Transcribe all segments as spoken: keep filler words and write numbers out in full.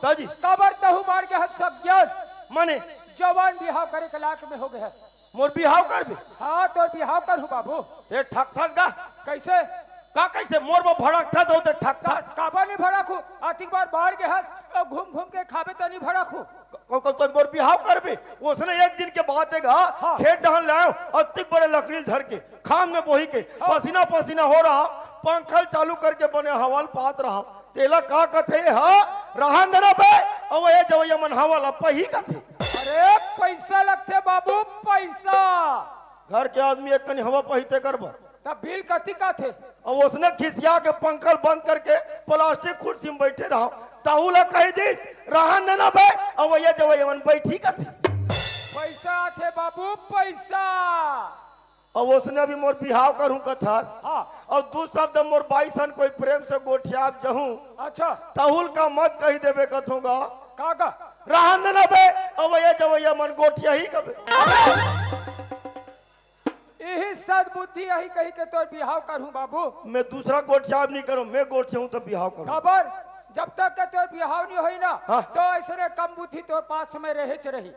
ताजी। काबर तहूँ मार गे हस सज्ञान? माने? जवान बिहाव करे के लायक में हो गे हस। मोर बिहाव करबे? हाँ, तोर बिहाव करहूँ बाबू। ए, ठक ठक गा। कइसे? का कइसे? मोर में भड़कथा तो ते ठक का, ठक। काबर नहीं भड़कहूँ? अतिक बार बाढ़ गे हस, अउ घूम घूम के खाबे त नहीं भड़कहूँ। को, को, तो मोर बिहाव करबे? ओसने एक दिन के बात हे गा, हाँ। खेत डहन लायो, अतिक बड़े लकड़ी धर के, खांग में बोही के, हाँ। पसीना पसीना हो रहा, पंखा ल चालू करके बने हवा ल पात रहा। तेला का कथे ह? रहन देना बे, अउ ए जवइया मन हवा ल पही कथे। अरे, पइसा लगथे बाबू, पइसा। घर के आदमी एक कनी हवा पही तेकर बर। त बिल कतिक आथे? अउ ओसने खिसिया के पंखा ल बंद करके प्लास्टिक कुर्सी में बइठे रहा। तहूँ ला कहि दिस, "रहन देना बे, अवइया जवइया मन बइठी कथे।" पइसा आथे बाबू, पइसा। अउ ओसने अभी मोर बिहाव करहूँ कथस। हाँ। अउ दू शब्द मोर बाई सन कोई प्रेम से गोठियाब जहूँ। अच्छा। तहूँ ल का मत कहि देबे कथों गा। का गा? "रहन देना बे, अवइया जवइया मन गोठियाही कबे।" इही सद्बुद्धि अही कहिके तोर बिहाव करहूँ बाबू। मैं दूसरा गोठियाब नहीं करूँ, मैं गोठियाहूँ त बिहाव करूँ। काबर? जब तक के तोर बिहाव नहीं होही ना, हाँ। त अइसने कम बुद्धि तोर पास में रहेच रही।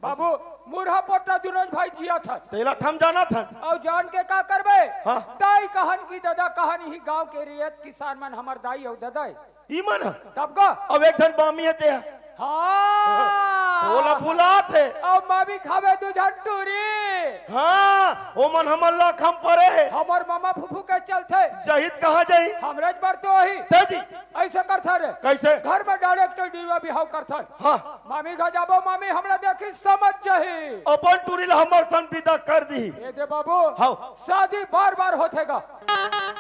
बाबू, मुरहा पोटा दुनों भाई जियत हन। तेला त हम जानत हन। अउ जान के का करबे? हाँ। दाई कहन कि ददा कहन, इही गांव के रैयत किसान मन हमर दाई अउ ददा ए। ई मन ह? तब का? अब एक झन बामी हे ते ह। हाँ। ओला भुलात हे। अउ मामी खावे दू झन टूरी। हाँ, ओमन हमन ला खम परे हे। हमर मामा फूफू के चलथे। जहित कहाँ जाही? हमरेच बर तो होही। ते जी। अइसे करथन रे। कइसे? घर में direct डिरवा बिहाव करथन। हाँ। मामी घर जाबो, मामी हमला देखी समझ जाही। अपन टूरी ला हमर सन बिदा कर दिही। ए दे बाबू। हाँ। शादी बार बार होथे गा।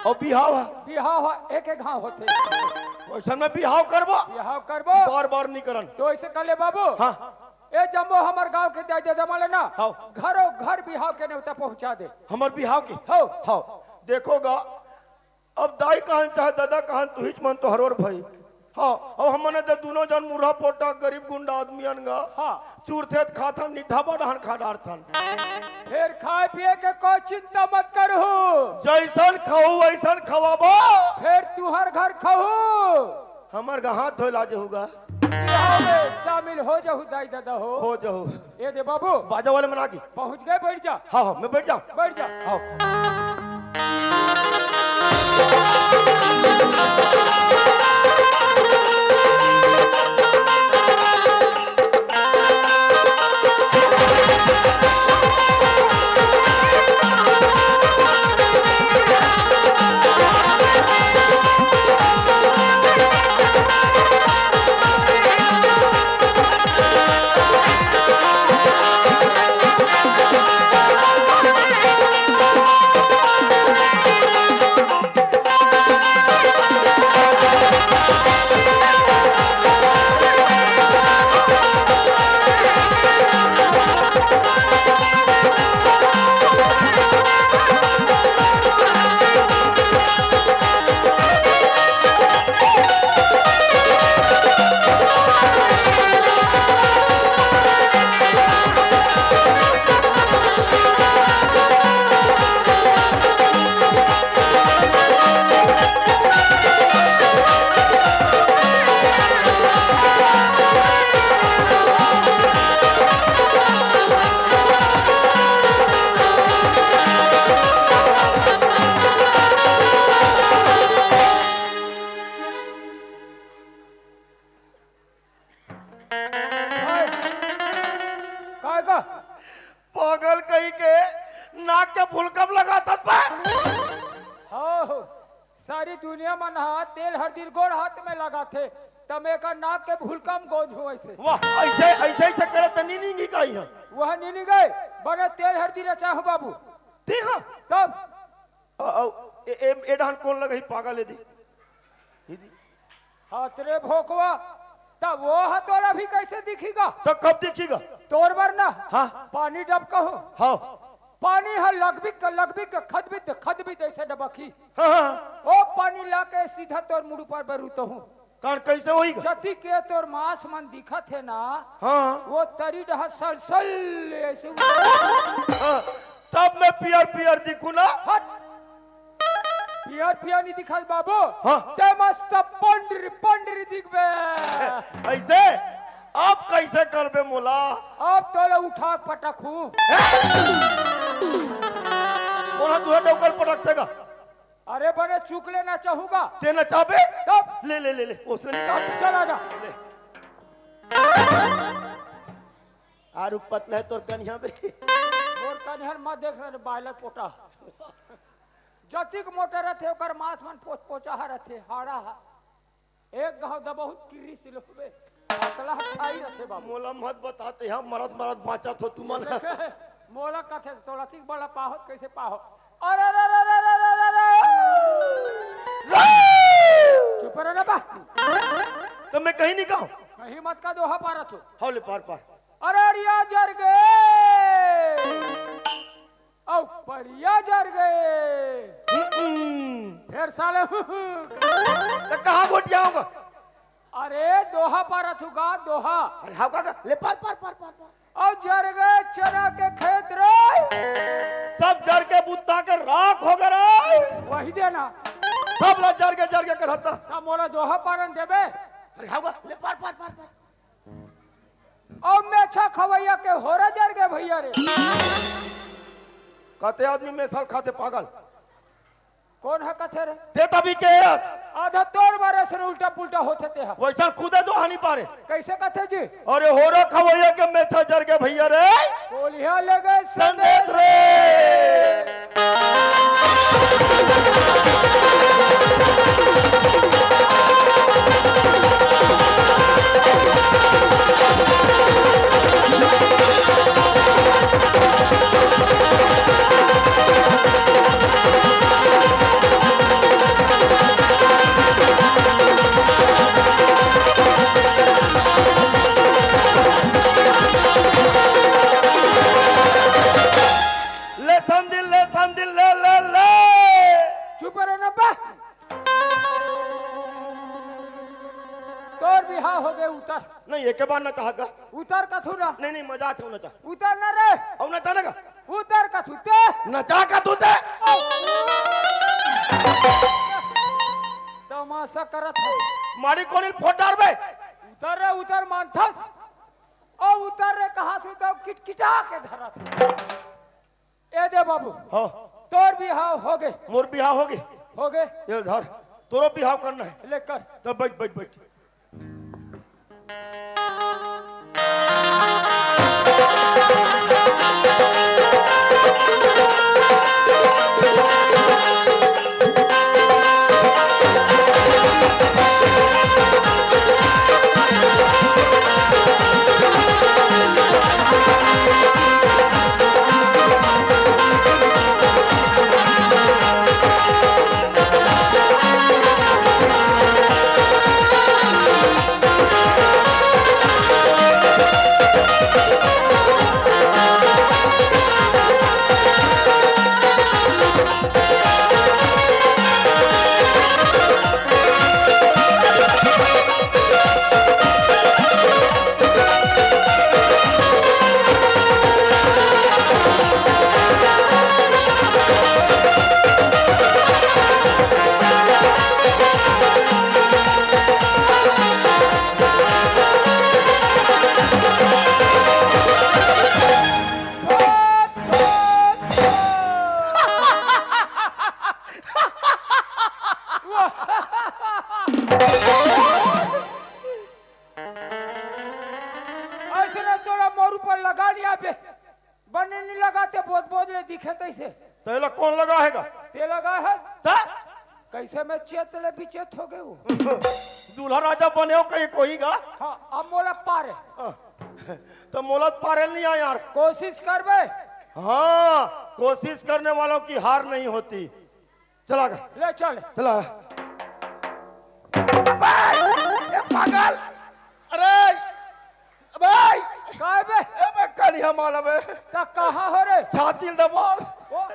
अउ बिहाव ह? बिहाव ह एक एक घांव होथे। वइसन में बिहाव करबो? बिहाव करबो। बार बार नहीं करन। त अइसे कर ले बाबू। हाँ। ए जम्मो हमर गांव के दाई ददा मन ल ना, हाँ। घरो घर बिहाव के नेवता पहुंचा दे। हमर बिहाव के? हाँ। हाँ। देखो गा, अब दाई कहन चाहे ददा कहन, तुहिच मन तो हरोर भई। हाँ, अब हमन ए दे दुनों झन मुरहा पोटा गरीब गुंडा आदमी अन गा। हाँ। चुरथे त खाथन, निठाबा डहन खा डारथन। फेर खाए पिए के कोई चिंता मत करहू। जइसन खाहू वइसन खवाबो। फेर तुहर घर खाहू। हमर गा हाथ धोए लाजे होगा। बिहाव में शामिल हो जाहू दाई ददा हो। हो जाहू। ए दे बाबू। बाजा वाले मन आगे। पहुंच गे, बइठ जा। हाँ, हाँ, मैं बइठ जांव। बइठ जा। हाँ। काय का? पागल कहीं के, नाक के भुलकम लगाथस बे। हाँ, सारी दुनिया मन हा तेल हरदी गोड़ हाथ में लगाथे, त मैं का नाक के भुलकम गोंजहूं अइसे। वाह, अइसे, अइसे, अइसे करत त नी नींगी काई ह। वह नी नींगे, बने तेल हरदी रचाहूं बाबू। ते ह? तब? अ, अ, ए, ए, ए डहन कोन लगही पागल ए दे? ए दे। हाथ रे भोकवा, तब वो ह तोला भी कइसे दिखी गा? त कब दिखी गा? तोर बर ना। हाँ। पानी डबकहूं। हाँ। पानी ह लगबिक, लगबिक, खदबित, खदबित अइसे डबकही। हाँ, हाँ। ओ पानी लाके सीधा तोर मुड़ ऊपर बरूतहूं। कारण कइसे होही गा? जति के तोर मांस मन दिखत हे ना, हाँ। वो तरी डहर सलसल अइसे उतर। हाँ, तब मैं पियर पियर दिखूं ना। हट। यार पिया नहीं दिखत बाबू। हाँ। ते मस्त पंडरी पंडरी दिखबे। ऐसे? अब कैसे करबे मोला? अब तोला उठा के पटकहूँ। कोन ह तुहे डौकर पटकथे गा? अरे बने चुक लेना चाहूँगा। ते नचाबे? तब? ले, ले, ले, ले, उसने निकाल। चला जा। ले। आरु पतला है तोर कनिहा बे। मोर कनिहा मत देख रे, बायलर पोटा। जतिक मोटा रथे, ओकर मांस मन पोच-, पोचाहा रथे, हाड़ा हा। एक घाव दबहू किरिस लोबे। पतला खाई रथे बाबू। मोला मत बताते, हम मरत मरत बाँचत हो तुमन। मोला कथे, तोला ठीक बला पाहो, कैसे पाहो? अरे, अरे, अरे। चुप रह ना बा। तो मैं कहीं नहीं कहूँ। कहीं मत का दोहा पारत हो। हौले पार, पार। अरे, अरिया जर गे। अउ परिया जर गे। हम्म। फेर साले तो कहाँ गोठियाहूँ गा? अरे दोहा पारत हूँ गा, दोहा। अरे हाँ गा, ले पार, पार, पार, पार, पार। अउ जर गे चना के खेत रे। सब जर के बुत्ता के राख हो गे रे। वही देना। सब ला जर गे, जर गे करत। त मोला दोहा पारन देबे? अरे हाँ गा, ले पार, पार, पार, पार। अउ मेछा खवैया के होरा जर गे भैया रे। कते आदमी मेछा ल खाथे पागल? कोन ह कथे रे? ते तभी के हस। आधा तोर मारे से उल्टा पुल्टा होथे ते ह। वैसा खुदे दोहा नहीं पारे। कैसे कथे जी? अरे होरा खवैया के मेछा जर गे भैया रे। कोलिहा ले गे संदेश संदेश रे। ले संदिल, ले संदिल, ले, ले, ले। चुप रहे ना बा। तोर बिहाव हो गे, उतर। नहीं, एके बार नचाहत गा। उतर कथू ना। नहीं, नहीं, मजा आथे, नचा। उतर ना रे। अउ नचा ना गा। उतर कथू ते। नचा कथू ते। तमाशा करत है। मारी कोनी फोड़ डारबे। उतर रे, उतर मानथस। अउ उतर रे कहाथू त किटकिटा के धरत है। ए दे बाबू। हाँ। तोर बिहाव हो गे। मोर बिहाव हो गे। हो गे। ये धर। तोरो बिहाव करना है। ले कर। तब बैठ, बैठ, बैठ। अइसने तोला मोर ऊपर लगा लिया बे। बने नहीं लगा ते बोध बोध ले दिखे तैसे। तेला कोन लगा हे गा? ते लगा हे। त? कैसे मैं चेत ले बिचेत हो गए वो। दूल्हा राजा बने हो कहीं कोई गा? हाँ, अब मोला पारे। हाँ। तो मोला पारे नहीं आया यार। कोशिश करबे। हाँ, कोशिश करने वालों की हार नहीं होती। चला गा। ले चल। चला। ए पागल। अरे, अबे। काय बे? ए बे, कनिहा माला बे। त कहाँ हो रे? छाती ल दबा। ओ।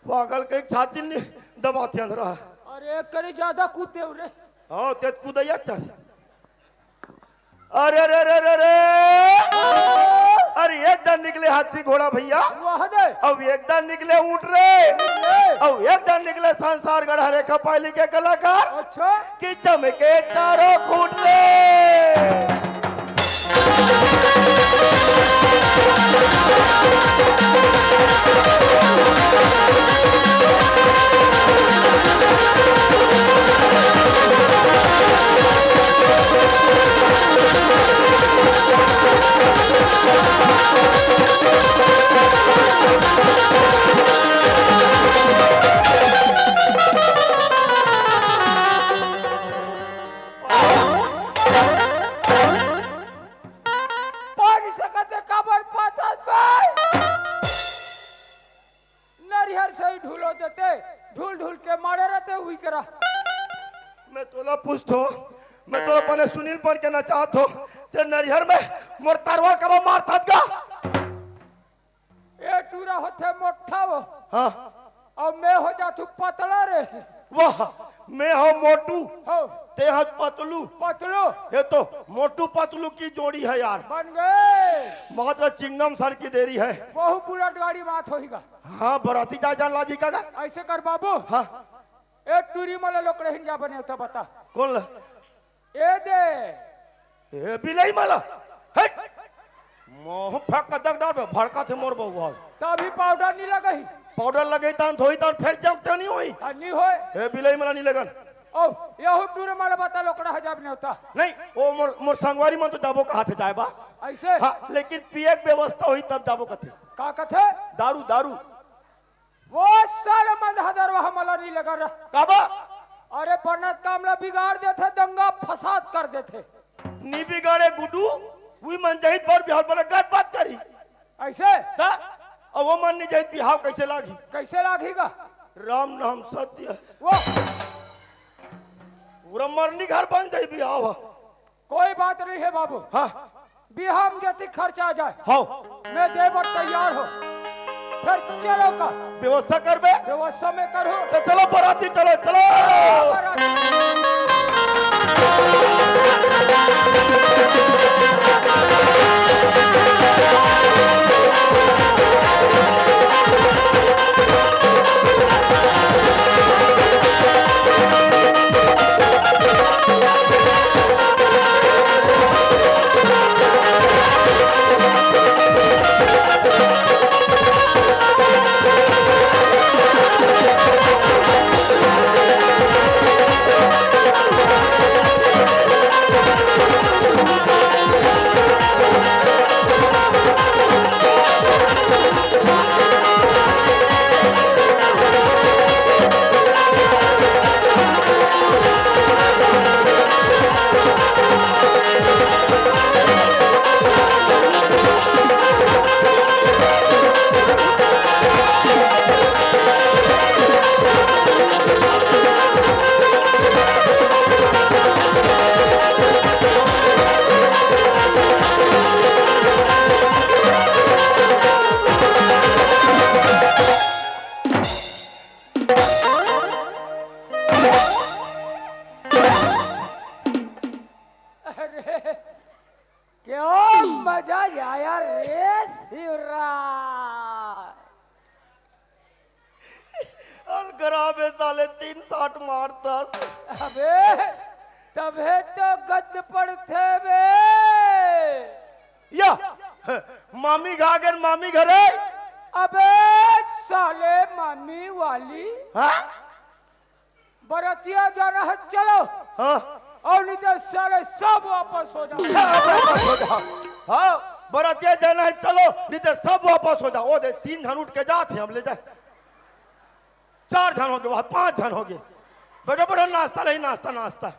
पागल के छाती ल नहीं दबाथे अंधरा। अरे, कनी ज्यादा कूद देव रे। हाँ, ते कूदैया चल। अरे, अरे, अरे, अरे, अरे। अरे, एक निकले हाथी घोड़ा भैया, वाह दे। अब एक दान निकले ऊंट रे, ए। अब एक दान निकले संसार गढ़ा रेखा पाली के कलाकार। अच्छा। कि चमके चारों खूंट रे। पानी सकत हे काबर पाथस बे? नरिहर सही ढूलो देते, ढूल ढूल के मारे रहते हुई करा। मैं तोला पूछथों, मैं तोला अपने सुनील बन के नचाथों, ते नरिहर में मोर तरवा कबा मारथस गा? ए टूरा होथे मोट्ठा वो। हाँ। अउ मैं हो जाथूं पतला रे। वाह, मैं हो मोटू, हो। ते हो पतलू। पतलू। ये तो मोटू पतलू की जोड़ी है यार। बन गए। मगर चिंगम सर की देरी है। बहु बुलेट गाड़ी मात होही गा। हाँ, बराती जा जान लाजी का गा। ऐसे कर बाबू। हाँ। ए टूरी मला लोकड़े हिन जा बने तो बता। कौन ला? ए दे। ए बिलाई मला। हट। मोह फक दक डाल बे, भड़का थे मोर बउआ। तभी पाउडर नहीं लगही। पाउडर लगे तान धोई तान फेर जब ते नहीं होई। आ, नहीं होय। ए बिलाई मला नहीं लगन। ओ, यहू टूर मला बता लोकड़ा हजाब नेवता। नहीं, ओ मोर, मोर संगवारी मन तो जाबो कहा थे जाए बा। ऐसे? हाँ, लेकिन पिए के व्यवस्था होई तब जाबो कथे। का कथे? दारू, दारू। वो साले मंदहा दरवा हमला नहीं लगा रहा। काबर? अरे बनत काम ला बिगाड़ देथे, दंगा फसाद कर देथे। नी बिगाड़े गुड्डू, उही मन जहित बर बिहाव बने गत बात करी। ऐसे? त? अब वो मन नहीं जहित बिहाव कैसे लागी? कैसे लागी गा? राम नाम सत्य है। वो पूरा मरनी घर बन जाई बिहाव। कोई बात नहीं है बाबू। हाँ। बिहाव में जतिक खर्चा आ जाए, हाँ। मैं दे बर तैयार हों। फिर चलो का? व्यवस्था करबे? व्यवस्था मैं करूँ। तो चलो बराती चलो, चलो। बराती। अरे, क्या मजा आया रे शिवराज। अलगरा बे साले तीन साठ मारथस। अबे, तभे तो गद पड़थे बे। या, मामी घागेन मामी घरे। अबे, साले मामी वाली। हाँ? बरतिया जाना है, चलो। हाँ। अउ नहीं तो साले सब वापस हो जाओ। सब वापस हो जाओ। हाँ, बरतिया जाना है, चलो, नहीं तो सब वापस हो जाओ। ओ दे, तीन झन उठ के जात हे, हम ले जाए। चार झन हो गए, वहाँ पाँच झन हो गए। बेटा, बेटा, नाश्ता ले, नाश्ता, नाश्ता।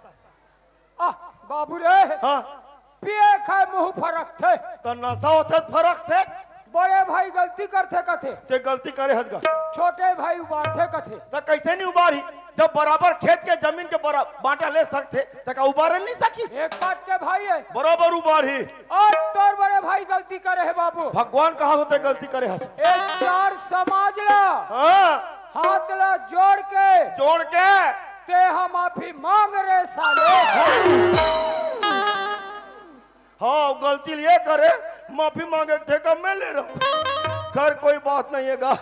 आह, बाबू रे। हाँ। पिए खाए मुंह फरक थे। तो नशा होथे फरक थे। बड़े भाई गलती करथे कथे। ते गलती करे हस गा। छोटे भाई उबारथे कथे। त कैसे नहीं उबारी? जब बराबर खेत के जमीन के बरा-, बांटा ले सकथे, त का उबारे नहीं सकी? एक बात के भाई है। बराबर उबारी। आज तोर बड़े भाई गलती करे हे बाबू। भगवान कहा होते गलती करे हस। एक चार समाज ला। हाँ। हाथ ला जोड़ के। जोड़ के। ते हम माफी मांग रे साले। हाँ, गलती लिए करे, माफी मांगे के ठेका मैं ले रहा हूँ। खैर, कोई बात नहीं है गा।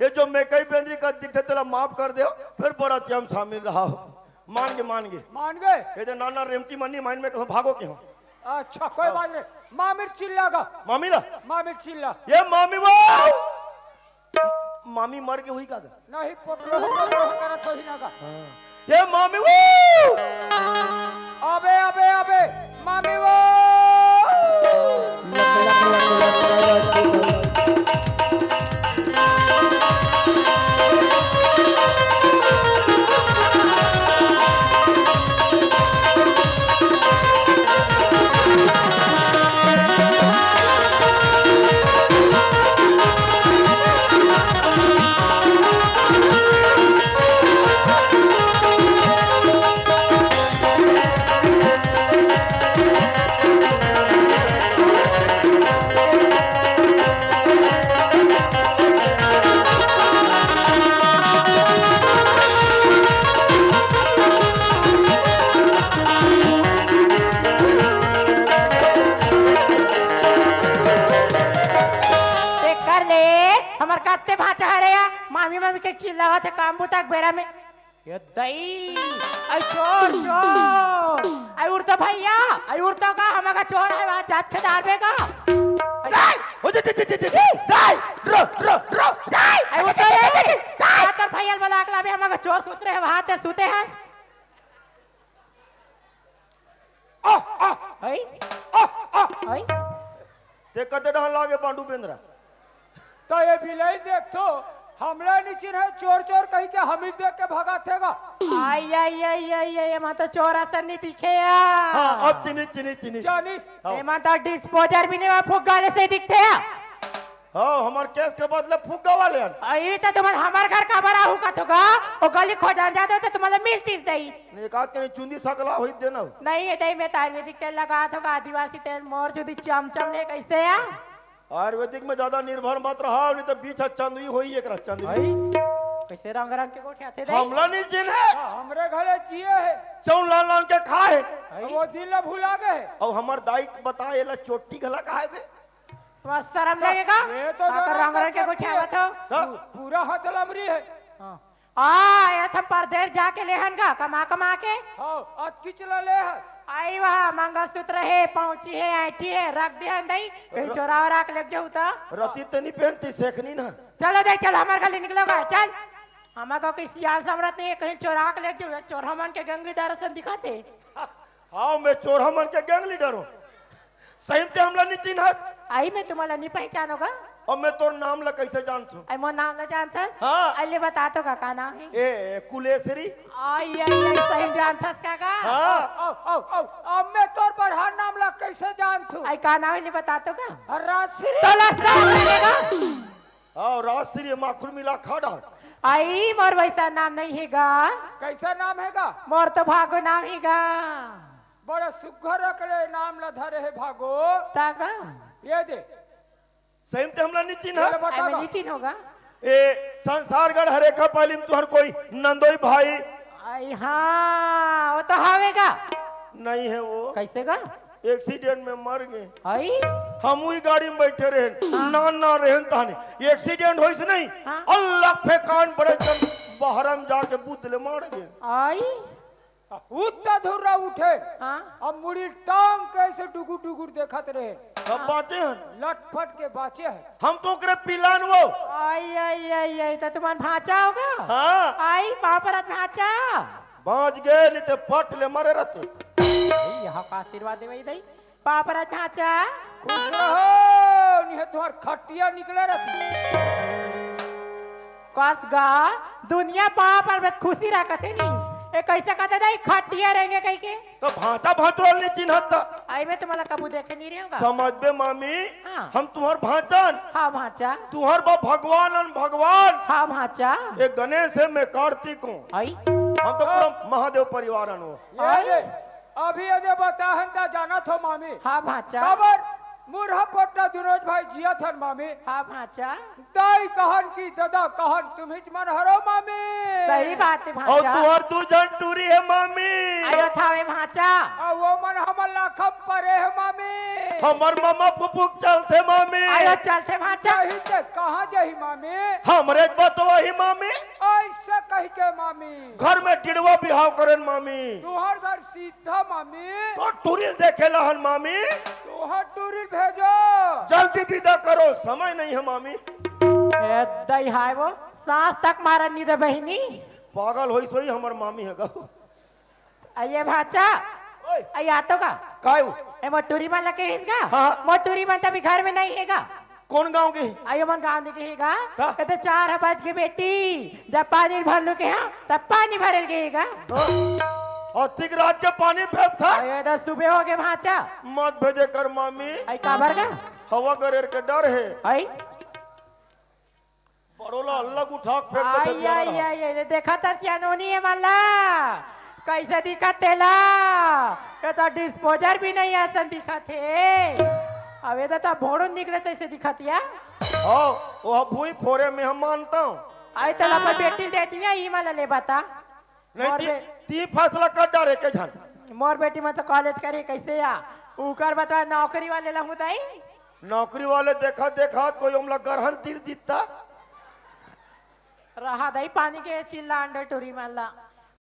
ये जो मैं कई बेंदरी का दिखते, तेला माफ कर दे, फिर बरातिया में शामिल रहा हो। मान गे, मान गे। मान गे। ये जो नाना रेमटी मनी माइन में कहूँ भागो के हो। अच्छा, कोई बात नहीं। मामी चिल्ला गा। मामी ला? मामी चिल्ला। ये मामी वो! मामी मर गे होही का गा? नहीं, पोटलो, पोटलो करत होही ना गा। हाँ। ये मामी वो! अबे, अबे, अबे, मामी वो! तेकर ले हमर कत्ते भांचा हरे या, मामी मामी के चिल्लावत हे काम बुता के बेरा में। ये दई, आई चोर, चोर, आई उड़तो भैया, आई उड़तो का, हमारा चोर है, वहाँ जात खेदार में का। दई, ओ दे, दे, दे, दे, दे, दई, रो, रो, रो, दई, आई उड़तो ले, दई। जा तोर भैया बला के लाबे, हमारा चोर खुसरे है, वहाँ ते सुते हैं। आह, आह, है? आह, आह। है? ते कते डहन लागे बांडू बेंदरा? तो ये बिलाई देख तो, हमला नहीं चिन्हे, चोर चोर कही के हम ही देख के भगा थेगा। आई, आई, आई, आई, आई, एमा तो चोर असन नहीं दिखे या। हाँ, अब चिनी, चिनी, चिनी। जानिस? हाँ। एमा तो डिस्पोजर भी नहीं हुआ, फुग्गा ले से दिखते हैं। हाँ, हमार केस के बदले फुग्गा वाले हन। आई तो तुमन हमार घर का बड़ा हुका थोगा, ओ गली खोजान जाते हो तो तुम्हारे मिलती सही। ने का के चुंदी सकला होई देना। नहीं, ये दही में तो आयुर्वेदिक तेल लगा थोगा, आदिवासी तेल मोर चुदी चमचम ले कैसे है? आयुर्वेदिक में ज्यादा निर्भर मत रहा, नहीं तो बीच चंदुई होई, एक रह चंदुई। भाई, कैसे रंग रंग के गोठियाथे दे? हमला नहीं चिन्हे। हाँ, हमरे घरे जिए है। चौन लान लान के खाए। भाई। वो दिन ला भुला गए। और हमार दाई बताए ला चोटी घला काहे बे? तुम्हारा शर्म लगेगा? ये तो का कर रंग रंग के गोठियावत हो? हाँ। पू-, पूरा हाथ लमरी है। हाँ। आ, ये हम परदेश जाके लेहन गा, कमा कमा के। हाँ, अतकी चला ले है। आई वाह, मंगलसूत्र है, पहुंची है, ऐठी है, रख दे हन दई, कहीं र- चोरा वोरा के लेके जाऊ तो। रति तो नहीं पहनती, सेखनी ना। चलो दे, चल, हमारे गली निकलो गा, चल। हमारे को कोई सियान समरत नहीं है, कहीं चोरा के लेके जाऊ, चोर हमन के गैंग लीडर असन दिखाते। हाँ, मैं चोर हमन के गैंग लीडर हूँ। सही में ते हमला नहीं चिन्हत? आई मैं तुम्हाला नहीं पहचानोगा। और मैं तोर नाम ला कैसे जानत हूँ? आई मोर नाम ला जानथस? हाँ। आई ले बता तो का, का नाम है? ए, कुलेश्वरी। आई, आई, आई, सही जानथस का, का? हाँ। आओ, आओ, आओ, अब मैं तोर बढ़ा नाम ला कैसे जानत हूँ? आई का नाम है, ले बता तो का? राजश्री। तला साथ लगेगा। आओ, राजश्री माखुर मिला खा डाल। आई, मोर वैसा नाम नहीं है गा। कैसा नाम है गा? मोर तो भागो नाम है गा। बड़ा सुघर रख ले नाम ला धरे है भागो। ता का? ये दे। सही में ते हमला नहीं चिन्हा? चलो बता आई मैं दो। नहीं चिन्होगा। ए, संसारगढ़ हरेखा पाली में तुहर कोई नंदोई भाई? आई हाँ, वो तो हवेगा। नहीं है वो। कैसे का? एक्सीडेंट में मर गए। आई? हम वही गाड़ी में बैठे रहे, हाँ। ना, ना रहन ताने। एक्सीडेंट होइस नहीं? हाँ। अल्लाह फेकान बड़े जन बहरम जाके बुद्ध ले मार गए। आई? उत्ता धुर्रा उठे। हाँ। अब मुड़ी टांग कैसे डुगुर डुगुर देखत रहे। सब बाँचे हन। लटपट के बाँचे हन। हम तो ओकरे पिलान वो। आई, आई, आई, आई, त तुमन भाँचा होगा? हाँ। आई, पाँव परत भाँचा। बाँच गए, नहीं ते पट ले मरे रहते। आई, यहाँ का आशीर्वाद देवई दई। पाँव परत भाँचा। खुश रहो, नहीं तुम्हार खटिया निकले रहती। कस गा, दुनिया पाँव पर में खुशी रखत है नहीं। ए, कैसे कहते दई, खटिया रहेंगे कहीं के? तो भाँचा भाँचो नहीं चिन्हत था। आई मैं तुम्हाला कबू देखे नहीं रहे होगा। समझ बे मामी, हाँ। हम तुम्हार भाँचन। हाँ भाँचा। तुम्हार बा भगवान अन भगवान। हाँ भाँचा। एक गणेश है, मैं कार्तिक हूँ। आई। हम तो पूरा महादेव परिवार अन हो। ये आई। दे, अभी ये दे बताहन ता जाना थो मामी। हाँ भाँचा। काबर? मुरहा पोट्टा दुनों भाई जियत हन मामी। हाँ भांचा। दाई कहन कि ददा कहन, तुम्हीच मन हरो मामी। सही बात हे अउ भांचा। तुहर दू झन टूरी हे मामी। आयो थावे भांचा। अउ वो मन हमर लाखम परे हे मामी। हमर ममा फुफुक चलथे मामी। आयो चलथे भांचा। जाही ते कहाँ जाही मामी? हमरे बतवाही मामी। ऐसे कहि के मामी। घर में टिड़वा बिहाव करेन मामी। तुहर घर सीधा मामी। तो टूरी ल देखे लहन मामी। तुहर टूरी ल भेजो। जल्दी विदा करो, समय नहीं है मामी। ए दई हाय वो, सांस तक मारन नी दे बहिनी। पागल होई सोई हमर मामी हे गा। अये भांचा। ओए। अये आतो का? काय हो? ए मोर टूरी मन ला केहिस गा? हाँ। मोर टूरी मन त अभी घर में नहीं हे गा। कोन गांव के? अये मन गांव नहीं के हे गा। का? कहते चार ह बज के बेटी, जब पानी भर लू के हाँ, तब पानी भरल के हे गा। हाँ। अतिक रात के पानी फेरथा? अये तो सुबह हो गे भांचा। मत भेजे कर मामी। अये काबर गा? हवा गरेर के डर हे। अये बड़ोला अलग उठा के फेंक देथे आई, आई, बियारा। आई, आई, देखा था सियानोनी हे मन ला। कैसे दिखत तेला? ये तो डिस्पोजर भी नहीं असन दिखत हे। अबे तो, तो भोड़ो निकले तैसे दिखत या। हाँ, वो भुई फोरे में हम मानता हूँ। आई तो अपन बेटी दे दिया, ई मन ला ले बता। नहीं, मोर ती, बे- ती फैसला कर डारे के झन। मोर बेटी मन तो कॉलेज करे कैसे या? उकर बता नौकरी वाले ला हूँ दाई। नौकरी वाले देखत देखत कोई ओमला गरहन तीर दिता। रहा दाई पानी के चिल्ला अंडर टूरी मन ला।